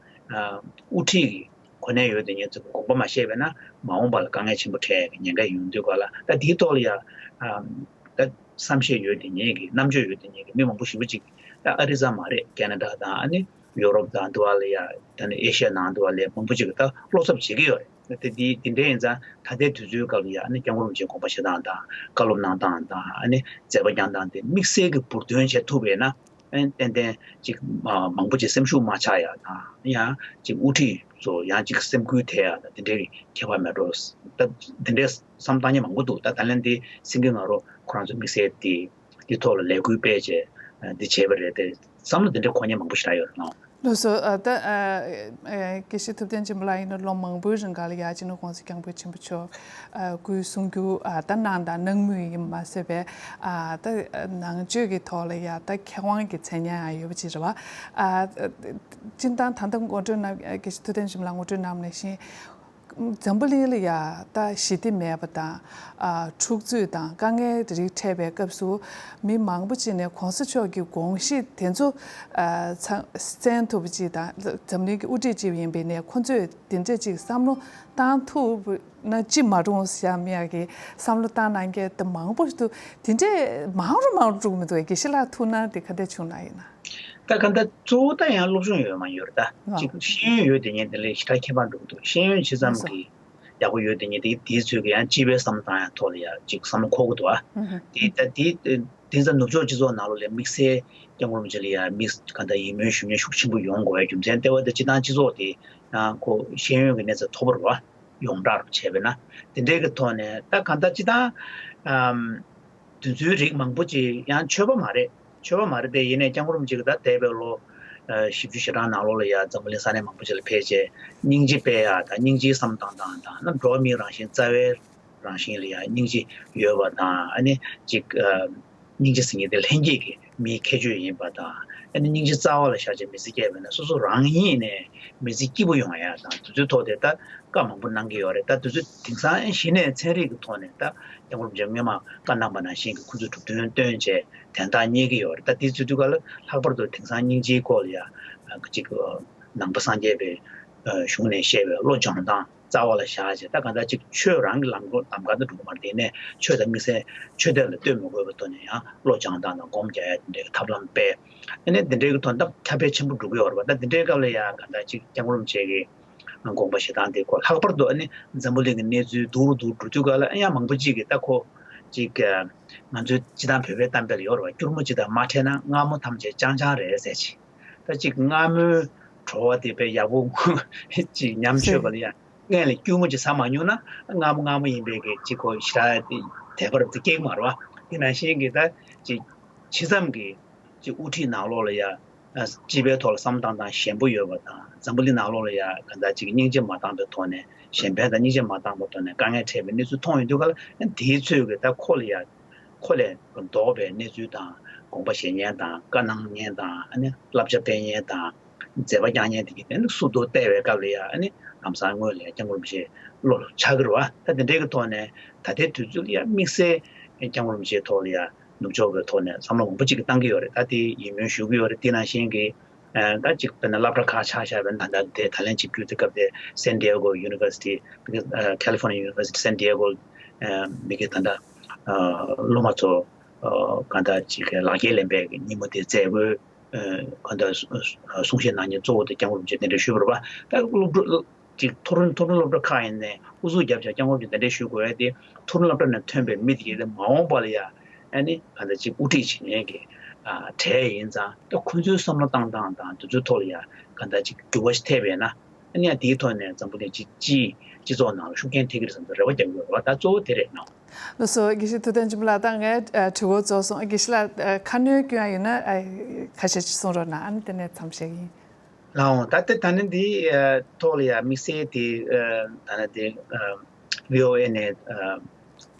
དབུ་ཁྲིད་ཀྱི་གོ་གནས་ཡོད་དེ་ཉིད་ཚོ་དགོངས་པ་མ་བཞེས་པས་ན་མ་འོངས་པ་ལ་དཀའ་ངལ་ཆེན་པོ་འཕྲད་ཀྱི་ཉེན་ཁ་ཡོང་དུས་ག་ལ་ད་དེའི་ཐོག་ལ་ཡང་ད་བསམ་ཤེས་ཡོད་དེ་ཉིད་ཀྱི་རྣམ་དཔྱོད་ཡོད་དེ་ཉིད་ཀྱི་མི་མང་པོ་ཞེ་པོ་ཅིག་ད་ཨ་རི་ཙམ་མ་རེད་ཁེ་ན་ཌ་དང་ཨ་ནི་ཡོ་རོབ་དང་དུ་བ་ལ་ཡ་ད་ནི་ཨེ་ཤ་ཡ་ནང་དུ་བ་ལ་མང་པོ་ཅིག་གི་ད་བློ་འཚབ་བྱེད་ཀྱི་ཡོད་རེད། དེ་དེ་དེ་འདྲ་ཡིན་ཙང་ད་ལྟའི་དུས་ཚོད་སྐབས་ལ་ཡ་ཨ་ནི་སྐྱབས་མགོན་རིན་པོ་ཆེའི་དགོངས་པ་བཞེས་སྟངས་དང་བཀའ་སློབ་གནང་སྟངས་དང་ཨ་ནི་མཛད་པ་བསྐྱངས་སྟངས་དེ་དམིགས་བསལ་གྱི་འབུར་འདོན་བྱེད་ཐུབ་པས་ན་ཨ་ནི་ཏན་ཏན་ཅིག་མ་མང་པོ་ཅིག་སེམས་ཤུགས་མ་ཆག་ཡ་དང་ཡང་ཅིག་དབུ་ཁྲིད་ཚོ་ཡང་ཅིག་སེམས་འགུལ་ཐེབས་ཡ་དང་དེ་འདྲའི་ཁྱད་པར་མེད་འགྲོ། ད་དེ་འདྲའི་བསམ་བཏང་མཁན་མང་པོ་འདུག་ད་ད་ལན་དེ་སེང་གེ་ང་རོ་ཁོ་རང་ཚོ་དམིགས་བསལ་དེ་འདི་ཐོག་ལ་ལས་འགུལ་སྤེལ་བྱས་འདི་བྱས་པ་རེད་དེ་བསམ་བློ་འདི་འདྲའི་འཁོར་མཁན་མང་པོ་ཞིག་རག་ཡོད་རེད་ལགས། ལགས་སོ། ཨ་ད་ཨ་ཨ་དགེ་བཤེས་ཐུབ་བསྟན་ཆོས་འཕེལ་ལགས་ཡིན་ན་ལོ་མང་པོའི་རིང་ག་ལ་ཡ་སྤྱི་ནོར་༸གོང་ས་༸སྐྱབས་མགོན་ཆེན་པོ་མཆོག་ཨ་སྐུའི་གསུང་སྒྱུར་ཨ་ད་གནང་དང་གནང་མུས་ཡིན་མ་ཟད་པའི་ཨ་ད་ནང་ཆོས་ཀྱི་ཐོག་ལ་ཡ་ད་མཁས་དབང་གི་མཚན་སྙན་ཡང་ཡོད་པ་ཅིག་རེད་བ། ཨ་སྤྱིར་བཏང་ད་ལྟ་ངོ་སྤྲོད་གནང་དགེ་བཤེས་ཐུབ་བསྟན་ཆོས་འཕེལ་ལགས་ངོ་སྤྲོད་གནང་བ་ནང་བཞིན། འཛམ་བུ་གླིང་ལ་ཡ་ད་ཞི་བདེ་མེད་པ་དང་ཨ་འཁྲུག་རྩོད་དང་དཀའ་ངལ་རིགས་འཕྲད་པའི་སྐབས་སུ་མི་མང་པོ་ཅིག་ནས་གོང་ས་མཆོག་གི་དགོངས་གཞི་དེ་ཚོ་ཨ་ཚང་གསན་ཐུབ་པ་ཅིག་དང་འཛམ་གླིང་གི་དབུ་ཁྲིད་ཅིག་ཡིན་པའི་ནས་ཁོ་ཚོས་དེ་འདྲ་ཅིག་བསམ་བློ་བཏང་ཐུབ་ན་ཅི་མ་རུང་བསམ་ཡག་གི་བསམ་བློ་བཏང་གནང་མཁན་དེ་མང་པོ་འདུག་དེ་འདྲས་མང་རུ་མང་རུ་འགྲོ་གི་མི་འདུག་དགེ་བཤེས་ལགས་ཐུགས་སྣང་དེ་ག་འདྲས་བྱུང་གནང་ཡོད་ན། ད་ག་ད་གཙོ་བོ་ད་ཡང་སློབ་སྦྱོང་ཡོད་མ་ཡོད་རེད་ད། ཨ་ཅིག་ཤེས་ཡོན་ཡོད་དེ་ཉིད་དེ་ལས་ཞེ་དྲག་ཁྱད་པར་འགྲོ་གི་འདུག་ཤེས་ཡོན་ཇི་ཙམ་གྱི་ཡག་པོ་ཡོད་དེ་ཉིད་དེ་དེའི་ཚོད་ཀྱི་ཡང་སྤྱི་པའི་བསམ་བློ་བཏང་ཡག་ཐོག་ལ་ཡང་ཅིག་བསམ་བློ་འཁོར་གི་འདུག་ཨ། དེ་ད་དེ་དེ་ཚོ་ནུབ་ཕྱོགས་སྤྱི་ཚོགས་ནང་ལོགས་ལ་དམིགས་བསལ་སྐྱབས་མགོན་རིན་པོ་ཆེ་ལ་ཡང་དམིགས་ག་ད་ཡིད་སྨོན་ཞུ་མཁན་ཤུགས་ཆེན་པོ་ཡོང་དགོས་པའི་རྒྱུ་མཚན་ལྟེ་བ་དེ་སྤྱི་བཏང་སྤྱི་ཚོགས་དེ་ཡང་ཁོ་ཤེས་ཡོན་གྱི་གནས་ཚད་མཐོ་པོ་རེད་བ། ཡོངས་གྲགས་རུ་བྱས་པས་ན་དེ་འདྲའི་གི་ཐོག་ནས་ད་གང་ལྟར་སྤྱི་བཏང་ཨམ་དུས་ཚོད་རིགས་མང་པོ་ཅིག་ཡང་ཆོས་པ་མ་རེད། ཆོས་པ་མ་རེད་དེ་ཡིན་ནའི་སྐྱབས་མགོན་རིན་པོ་ཆེ་གི་ད་འདས་པའི་ལོ་ཨ་བཞི་བཅུ་ཞེ་གྲངས་ནང་ལོགས་ལ་ཡ་འཛམ་བུ་གླིང་ས་གནས་མང་པོ་ཅིག་ལ་ཕེབས་བྱས་སྙིང་རྗེ་སྤེལ་ཡ་དང་སྙིང་རྗེའི་བསམ་སྟངས་དང་དང་ན་འགྲོ་བ་མིའི་རང་བཞིན་རྩ་བའི་རང་བཞིན་ལ་ཡང་སྙིང་རྗེ་ཡོད་པ་དང་ཨ་ནི་ཅིག་ཨ་སྙིང་རྗེ་ཟེར་མཁན་དེ་ལྷན་སྐྱེས་ཀྱི་མིའི་ཁྱད་ཆོས་ཡིན་པ་དང་ཨ་ནི་སྙིང་རྗེ་རྩ་བ་ལ་བཞག་བྱས་མི་ཚེ་སྐྱེལ་བ་ན་སོ་སོ་རང་ཉིད་ནས་མི་ཚེ་སྐྱིད་པོ་ཡོང་ཡ་དང་དེ་ཚོའི་ཐོག་དེ་ལྟ་བཀའ་མང་པོ་གནང་གི་ཡོད་རེད། ད་དེ་ཚོ་དེང་སང་གཞི་ནས་ཚན་རིག་གི་ཐོག་ནས་ད་སྐྱབས་མགོན་རིན་པོ་ཆེ་སྔོན་མ་བཀའ་གནང་པ་ནང་བཞིན་གྱི་ཁོ་ཚོས་གྲུབ་དོན་བཏོན་བྱས་དན་རྟགས་རྙེད་ཀྱི་ཡོད་རེད། ད་དེ་ཚོའི་དུས་སྐབས་ལ་ལྷག་པར་དུ་དེང་སང་སྙིང་རྗེའི་སྐོར་ལ་ཡ་ཅིག་ནང་པ་སངས་རྒྱས་པའི་གཞུང་ནས་བཤད་པའི་བློ་སྦྱོང་སྟངས། རྩ་བ་ལ་བཞག་བྱས་ད་གང་ལྟར་ཅིག་ཆོས་རང་གི་ལམ་ལམ་ཁ་དུ་འགྲོ་གི་མ་རེད། དེ་ནས་ཆོས་དང་དམིགས་བསལ་ཆོས་དད་ལ་ལྟོས་མི་དགོས་པའི་ཐོག་ནས་ཡང་བློ་སྦྱང་སྟངས་དང་སྒོམ་རྒྱག་ཡ་དེ་འདྲའི་ཐབས་ལམ་སྤེལ། ཨ་ནི་དེ་འདྲའི་གི་ཐོག་ནས་ཁྱབ་སྤེལ་ཆེན་པོ་འགྲོ་གི་ཡོད་རེད་པ། ད་དེ་འདྲའི་སྐབས་ལ་ཡང་གང་ལྟར་ཅིག་སྐྱབས་མགོན་རིན་པོ་ཆེ་གི་དགོངས་པ་བཞེས་སྟངས་དེ་ཁོ་ལྷག་པར་དུ་ཨ་ནི་འཛམ་བུ་གླིང་གི་གནས་ཚུལ་སྡུག་རུ་སྡུག་རུ་འགྲོ་དུས་སྐབས་ལ་ཨ་ཡང་མང་པོ་ཅིག་གིས་ད་ཁོ་ཅིག་ང་ཚོའི་སྤྱི་བཏང་བོད་པའི་གཏམ་དཔེ་ལ་ཡོད་རེད་པ། སྐྱུར་མོ་ཅིག་དང་མ་འཕྲད་ན་མངར་མོ་ཐམས་ཅད་ཅང་ཅང་རེད་ཟེར་ཅིག་ད་ཅིག་མངར་མོའི་བྲོ་བ་དེ་དཔེ་ཡག་པོ་ཅིག་ཉམས་ཆོད་པ་ལ་ཡང་སྔོན་ལ་སྐྱུར་མོ་ཅིག་ཟ་མ་མྱོང་ན་མངར་མོ་མངར་མོ་ཡིན་པའི་གི་ཅིག་གོ་ཞེ་དྲག་དད་པ་རབ་ཏུ་སྐྱེ་གི་མ་རེད་བ། དེ་ནང་བཞིན་གྱི་ད་ཅིག་ཇི་ཙམ་གྱི་ཅིག་དབུ་ཁྲིད་ནང་ལོགས་ལ་ཡང་སྤྱི་པའི་ཐོག་ལ་བསམ་སྟངས་དང་ཞན་པོ་ཡོད་པ་དང་འཛམ་བུ་གླིང་ནང་ལོགས་ལ་ཡང་ག་འདྲ་ཅིག་སྙིང་རྗེ་མ་བཏང་པའི་ཐོག་ནས་གཞན་ཕན་དང་སྙིང་རྗེ་མ་བཏང་པའི་ཐོག་ནས་དཀའ་ངལ་འཕྲད་པའི་གནས་ཚུལ་མཐོང་ཡོང་དུས་ག་ལ་དེའི་ཚོད་ཀྱི་ད་ཁོ་ལ་ཡང་ཁོ་ལས་ལྡོག་པའི་གནས་ཚུལ་དང་དགོངས་པ་བཞེས་མཁན་དང་བཀའ་གནང་མཁན་དང་ཨ་ནི་བསླབ་བྱ་སྤེལ་མཁན་དང་མཛད་པ་བསྐྱངས་མཁན་དེ་གི་དེ་ནི་སུ་དོ་བལྟ་བའི་སྐབས་ལ་ཡ་ཨ་ནི་ལམ་སང་སྔོན་ལ་ཡ་སྐྱབས་མགོན་རིན་པོ་ཆེ་བློ་ལ་འཆར་གི་རེད་བ། ད་དེ་འདྲའི་གི་ཐོག་ནས་ད་ལྟའི་དུས་ཚོད་ལ་ཡ་དམིགས་བསལ་སྐྱབས་མགོན་རིན་པོ་ཆེའི་ཐོག་ལ་ཡ་ནུབ་ཕྱོགས་ཀྱི་ཐོག་ནས་བསམ་བློ་མང་པོ་ཅིག་གི་བཏང་གི་ཡོད་རེད། ད་དེ་ཡིད་སྨོན་ཞུ་གི་ཡོད་རེད། དེ་ནང་བཞིན་གི་ ཨ་ད་ཅིག་དཔེར་ན་སློབ་གྲྭ་ཁག་ཆ་བཞག་པ་ན་ད་ལྟ་དེ་ད་ལན་ཆིབས་བསྒྱུར་དེ་སྐབས་དེ་San Diego University, ཨ་California University San Diego, ཨ་མི་གི་ད་ལྟ་ཨ་སློབ་མ་ཚོ་ཨ་གང་ལྟར་ཅིག་ལག་འཁྱེར་ལེན་པའི་ཉིན་མོ་དེ་མཛད་སྒོའི་ཨ་གང་ལྟར་གསུང་བཤད་གནང་མཁན་གཙོ་བོ་དེ་སྐྱབས་མགོན་རིན་པོ་ཆེ་གདན་འདྲེན་ཞུས་པ་རེད་པ། ད་སློབ་ཕྲུག་ཅིག་མཐོ་རིམ་མཐོ་རིམ་སློབ་གྲྭ་ཁག་ཡིན་ནའི་ཨུ་ཚུགས་རྒྱབ་བྱས་སྐྱབས་མགོན་རིན་པོ་ཆེ་གདན་འདྲེན་ཞུ་དགོས་ཡ་དེ་མཐོ་རིམ་སློབ་གྲྭ་ནས་ཐོན་པའི་མི་དེ་གའི་མ་འོངས་པ་ལ་ཡ་ཨ་ནི་གང་ལྟར་ཅིག་དབུ་ཁྲིད་བྱེད་མཁན་གྱི་ཨ་གྲས་ཡིན་ཙང་ད་ཁོ་ཚོའི་བསམ་བློ་བཏང་སྟངས་དང་དེ་ཚོའི་ཐོག་ལ་ཡ་གང་ལྟར་ཅིག་འགྱུར་བ་ཞིག་ཐེབས་པས་ན་ཨ་ནི་ཡ་དེའི་ཐོག་ནས་འཛམ་བུ་གླིང་སྤྱི་སྤྱིའི་སྤྱི་ཚོགས་ནང་ལ་ཤུགས་རྐྱེན་ཐེབས་ཀྱི་རེད་བསམ་ཚེ་རེ་བ་རྒྱག་གི་ཡོད་རེད་བ། ད་གཙོ་བོ་དེ་རེད་ནོ། ལགས་སོ། དགེ་བཤེས་ཐུབ་བསྟན་ཆོས་འཕེལ་ལགས། ད་ངའི་ཨ་དྲི་བ་རྫོགས་སོང་། དགེ་བཤེས་ལགས་ཨ་ཁ་སྣོན་སྐྱོན་ཡ་ཡོད་ན་ཨ་ཁ་ཤས་ཅིག་གསུང་རོགས་གནང་། ཨ་ནི་དེ་ནས་མཚམས་བཞག་གི་ཡིན། ལགས་འོང་། ད་ལྟ་ད་ནི་འདི་ཨ་ཐོག་ལ་ཡ་དམིགས་བསལ་དེ་ཨ་ད་ནི་དེ་ཨ་བྷི་ཨོ་ཨེ་ནས་ཨ་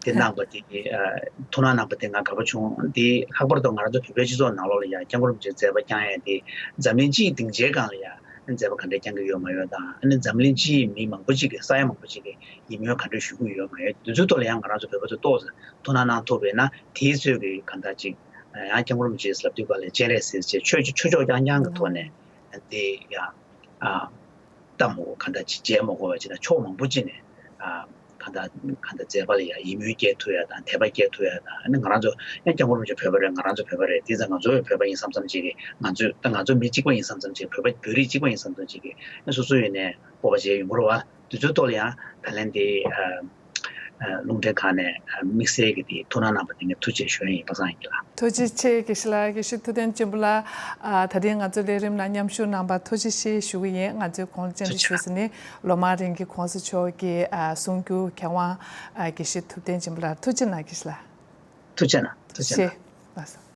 དེ་གནང་པ་དེ་ཨ་ཐུགས་སྣང་གནང་པ་དེ་ང་དགའ་པོ་བྱུང་། དེ་ལྷག་པར་དུ་ང་རང་ཚོ་བོད་པའི་སྤྱི་ཚོགས་ནང་ལོགས་ལ་ཡ་སྐྱབས་མགོན་རིན་པོ་ཆེའི་མཛད་པ་བསྐྱངས་ཡ་དེ་འཛམ་གླིང་སྤྱིའི་སྡིངས་ཆའི་སྒང་ལ་ཡ་མཛད་པ་ག་འདྲས་བསྐྱངས་ཀྱི་ཡོད་མ་ཡོད་དང་ཨ་ནི་འཛམ་གླིང་སྤྱིའི་མི་མང་པོ་ཅིག་གིས་ས་ཡ་མང་པོ་ཅིག་གིས་ཡིད་སྨོན་ག་འདྲ་ཞུ་གི་ཡོད་མ་ཡོད། དེ་ཚོའི་ཐོག་ལ་ཡང་ང་རང་ཚོ་བོད་པ་ཚོ་ཏོག་ཙམ་ཐུགས་སྣང་གནང་ཐུབ་པས་ན་དེའི་ཚོད་ཀྱི་གང་ལྟར་ཅིག་ཡང་སྐྱབས་མགོན་རིན་པོ་ཆེའི་ལབ་དུས་ག་ལ་སྤྱན་རས་གཟིགས་བྱས་ཆོས་ཆོས་ཕྱོགས་རྐྱང་རྐྱང་གི་ཐོག་ནས་དེ་ཡང་ལྟ་མ་དགོས། གང་ལྟར་ཅིག་བྱེད་མ་དགོས་པ་ཅིག་དང་ཕྱོགས་མང་པོ་ཅིག་ནས་གང་ལྟར་གང་ལྟར་མཛད་པ་ལ་ཡང་ཡིད་སྨོན་སྐྱེ་ཐུབ་ཡ་དང་དད་པ་སྐྱེ་ཐུབ་ཡ་དང་ཨ་ནི་ང་རང་ཚོ་ཡང་སྐྱབས་མགོན་རིན་པོ་ཆེ་བོད་པ་རེད། ང་རང་ཚོ་བོད་པ་རེད། དེ་ཙང་ང་ཚོ་བོད་པ་ཡིན་བསམ་བསམ་ཅིག་གིས་ང་ཚོས་ད་ང་ཚོ་མི་གཅིག་པ་ཡིན་བསམ་བསམ་ཅིག་བོད་པ་བོད་རིགས་གཅིག་པ་ཡིན་བསམ་བསམ་ཅིག་གིས་ཨ་སོ་སོ་ཡིན་ནས་སྤོབས་པ་བྱས་ཡོང་གི་རེད་བ། དེ་ཚོའི་ཐོག་ལ་ཡང་ད་ལན་དེ་ཨ་ཨ་རླུང་འཕྲིན་ཁང་ནས་ཨ་དམིགས་བསལ་གྱི་དེ་ཐུགས་སྣང་གནང་པ་དེ་ངས་ཐུགས་རྗེ་ཆེ་ཞུ་ཡ་ཡིན། པ་སངས་ཡིན་ལགས། ཐུགས་རྗེ་ཆེ་དགེ་བཤེས་ལགས། དགེ་བཤེས་ཐུབ་བསྟན་ཆོས་འཕེལ་ལགས་ཨ་ད་རིང་ང་ཚོའི་ལས་རིམ་ནང་མཉམ་ཞུགས་གནང་པར་ཐུགས་རྗེ་ཆེ་ཞུ་གི་ཡིན། ང་ཚོའི་གོང་ལ་བཅར་འདྲི་ཞུས་ཟིན་ནས་ལོ་མང་རིང་གི་གོང་ས་མཆོག་གི་ཨ་གསུང་སྒྱུར་མཁས་དབང་ཨ་དགེ་བཤེས་ཐུབ་བསྟན་ཆོས་འཕེལ་ལགས་ཐུགས་རྗེ་གནང་། དགེ་བཤེས་ལགས། ཐུགས་རྗེ་གནང་། ཐུགས་རྗེ་གནང་། ལགས་སོ།